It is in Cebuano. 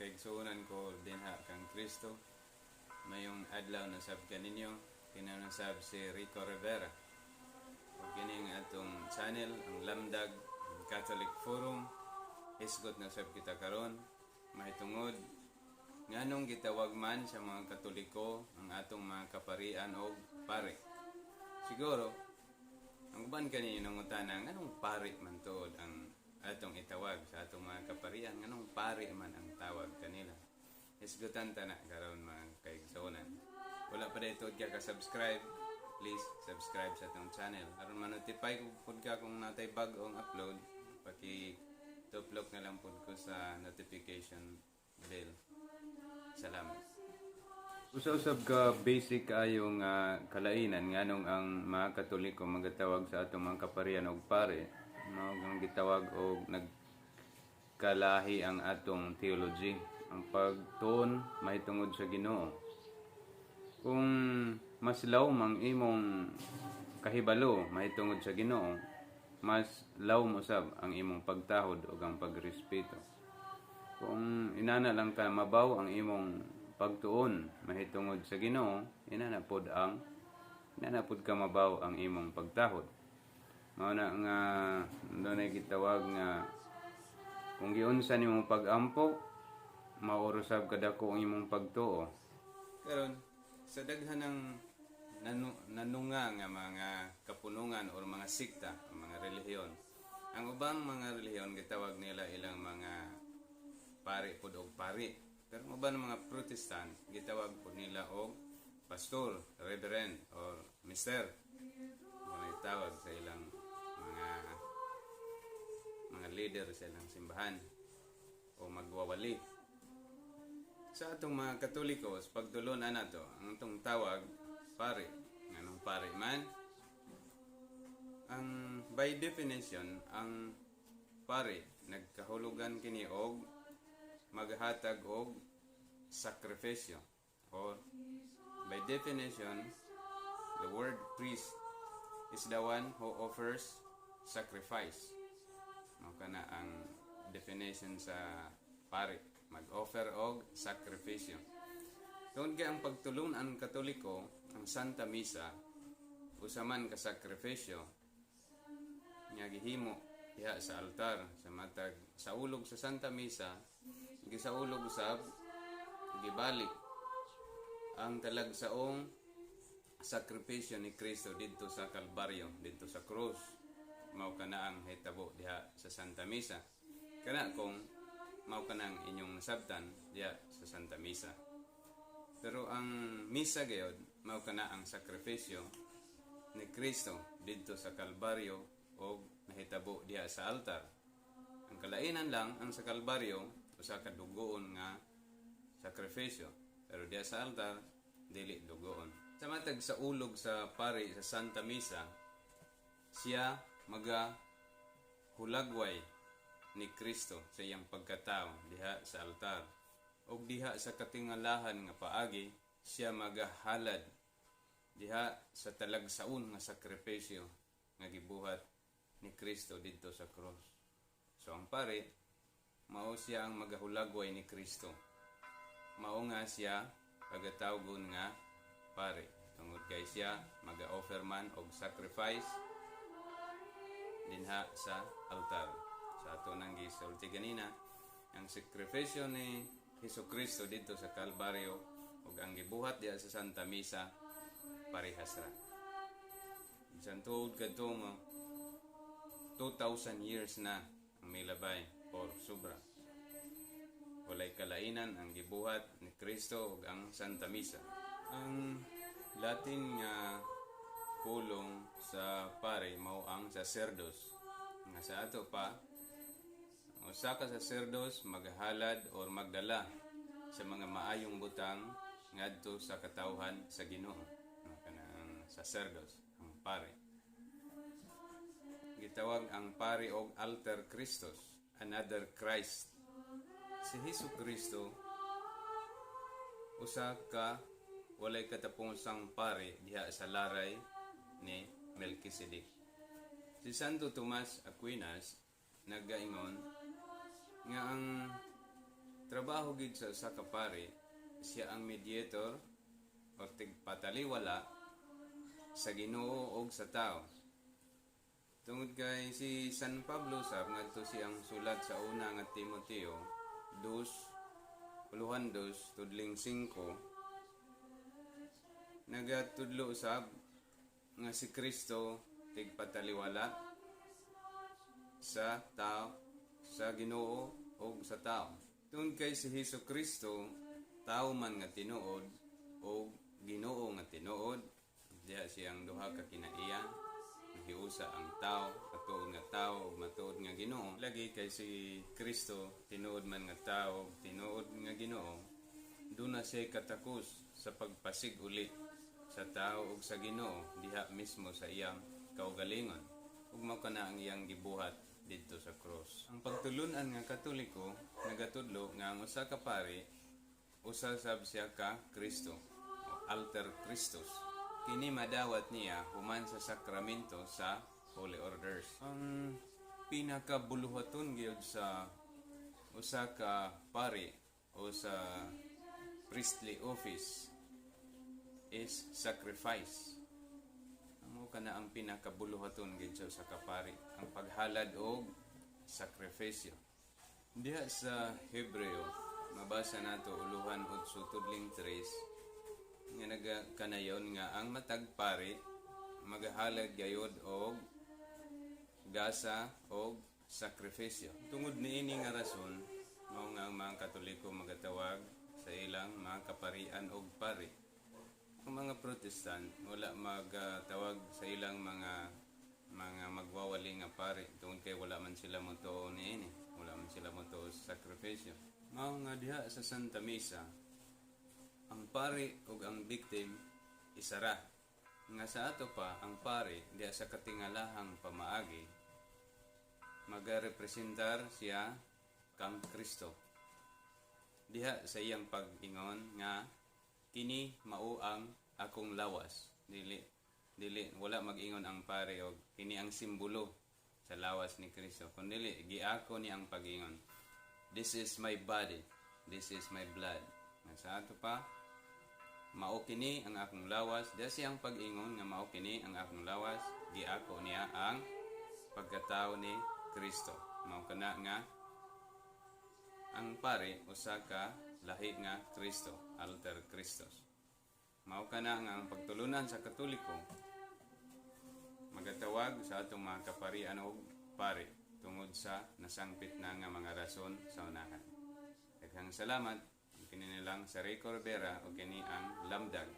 Kaigsuonan ko dinha kang Kristo. Mayong adlaw na sab kaninyo, kinanasab si Rico Rivera. Ug kini ang atong channel, ang Lamdag ang Catholic Forum. Hisgot na sab kita karon mahitungod nganong gitawag man sa mga Katoliko ang atong mga kaparian og pare. Siguro, ang uban kani nangutana nganong pare man tuod ang atong itawag sa atong mga kaparian, nganong pare man ang tawag kanila. Hisgutan ta na karon, mga kaigsuonan. Wala pa diay tuod ka ka-subscribe, please subscribe sa atong channel. Aron ma-notify ko pud ka kung natay bag-ong upload, paki tuplok na lang pud ko sa notification bell. Salamat. Usa-usab ka basic kaayo nga kalainan nganong ang mga Katoliko magatawag sa atong mga kaparian og pare, mao ang gitawag og nagkalahi ang atong theology, ang pagtuon mahitungod sa Ginoo. Kung mas lawom ang imong kahibalo mahitungod sa Ginoo, mas lawom usab ang imong pagtahod ug ang pagrespeto. Kung inana lang ka mabaw ang imong pagtuon mahitungod sa Ginoo, inana pod ka mabaw ang imong pagtahod. Mao na nga dunay gitawag nga kung giunsa nimong pag-ampo, mao usab kadako ang imong pagtuo. Karon, sa daghan ng nanunga nga mga kapunungan or mga sikta, ang mga relihiyon. Ang ubang mga relihiyon, gitawag nila ilang mga pari pud og pari. Pero ang uban mga Protestant, gitawag pud nila og pastor, reverend or mister. Mao tawag sa ilang mga leader sa ilang simbahan o magwawali. Sa atong mga Katoliko, sa pagtulunan nato, ang atong tawag, pare. Nganong pare man? Ang by definition, ang pare nagkahulugan kini og maghatag og sakripisyo, or by definition, the word priest is the one who offers sacrifice. Mao kana ang definition sa pare, mag-offer og sakripisyo. Tungod kay ang pagtulunan Katoliko, ang Santa Misa, usa man ka sakripisyo nga gihimo diha sa altar. Sa matag saulog sa Santa Misa, gisaulog usab, gibalik ang talagsaong sakripisyo ni Kristo didto sa Kalbaryo, didto sa krus. Mao kana ang hitabo diha sa Santa Misa. Kana kung mao kanang inyong nasabtan diha sa Santa Misa. Pero ang misa gayod, mao kana ang sakripisyo ni Kristo didto sa Kalbaryo o nahitabo diha sa altar. Ang kalainan lang, ang sa Kalbaryo usa ka dugoon nga sakripisyo, pero diha sa altar dili dugoon. Sa matag saulog sa pari sa Santa Misa, siya maga hulagway ni Kristo sa iyang pagkatao diha sa altar. Og diha sa katingalahan nga paagi, siya magahalad diha sa talagsaon nga sakripisyo nga gibuhat ni Kristo didto sa krus. So ang pare, mao siya ang magahulagway ni Kristo. Mao nga siya pagatawgon nga pare tungod kay siya maga-offer man og sacrifice dinha sa altar. Sa ato nang gisulti ganina, ang sakripisyo ni Hesus Kristo didto sa Kalbaryo ug ang gibuhat diha sa Santa Misa, parehas ra. Bisan tuod kadto mo 2,000 years na ang milabay or sobra, walay kalainan ang gibuhat ni Kristo ug ang Santa Misa. Ang Latin nga pulong sa pare mao ang sacerdos. Nga sa ato pa, ang usa ka sacerdos maghalad or magdala sa mga maayong butang ngadto sa katawhan sa Ginoo. Kanang sacerdos, ang pare. Gitawag ang pare og alter Christus, another Christ. Si Hesus Kristo usa ka walay katapusang pare diha sa laray ni Melchizedek. Si Santo Tomas Aquinas nagaingon nga ang trabaho sa pare Trabaho gid sa usa ka pari, siya ang mediator o tigpataliwala sa Ginoo og sa tao. Tungod kay si San Pablo sab, ngadto siyang sulat sa Una nga Timoteo 2 uluhan 2 tudling 5, nagatudlo usab nga si Kristo tigpataliwala sa tao, sa Ginoo ug sa tao. Tungod kay si Hesus Kristo tao man nga tinuod o Ginoo nga tinuod, diha siyang duha ka kinaiya, nahiusa ang tao, matuod nga tao ug matuod nga Ginoo. Lagi kay si Kristo tinuod man nga tao ug tinuod nga Ginoo, duna siya katakos sa pagpasig-uli sa tao ug sa Ginoo diha mismo sa iyang kaugalingon, ug mao kana ang iyang gibuhat didto sa cross. Ang pagtulunan nga Katoliko nagatudlo nga ang usa ka pari, usa sab siya ka Kristo o alter Christus. Kini madawat niya human sa sakramento sa Holy Orders. Ang pinakabuluhaton gyud sa usa ka pari o sa priestly office is sacrifice. Mao kana ang pinakabuluhaton gid sa usa ka pari, ang paghalad og sakripisyo. Diha sa Hebreo, mabasa nato uluhan 8 tudling 3 nga nagakanayon nga ang matag pari magahalad gayod og gasa og sakripisyo. Tungod niini nga rason, mao nga ang mga Katoliko magatawag sa ilang mga kaparian og pari. Ang mga Protestant wala magatawag sa ilang mga magwawali nga pari tungod kay wala man sila motuo niini, wala man sila motuo sa sakripisyo. Mao nga diha sa Santa Misa, ang pari ug ang victim isara. Nga sa ato pa, ang pari diha sa katingalahang pamaagi magarepresentar siya kang Kristo. Diha sa iyang pag-ingon nga "Kini mao ang akong lawas." Dili dili wala mag-ingon ang pare og "Kini ang simbolo sa lawas ni Kristo," kun dili giako ni ang pag-ingon, "This is my body, this is my blood." Nga sa ato pa, "Mao kini ang akong lawas." Diha siyang pag-ingon nga "Mao kini ang akong lawas," giako niya ang pagkatao ni Kristo. Mao kana nga ang pare usa ka lahi nga Kristo, alter Christus. Mao kana nga ang pagtulunan sa Katoliko magatawag sa atong mga kaparian og pare tungod sa nasangpit na nga mga rason sa unahan. Daghang salamat. Kini nilang sa Rico Rivera ug kini ang Lamdag.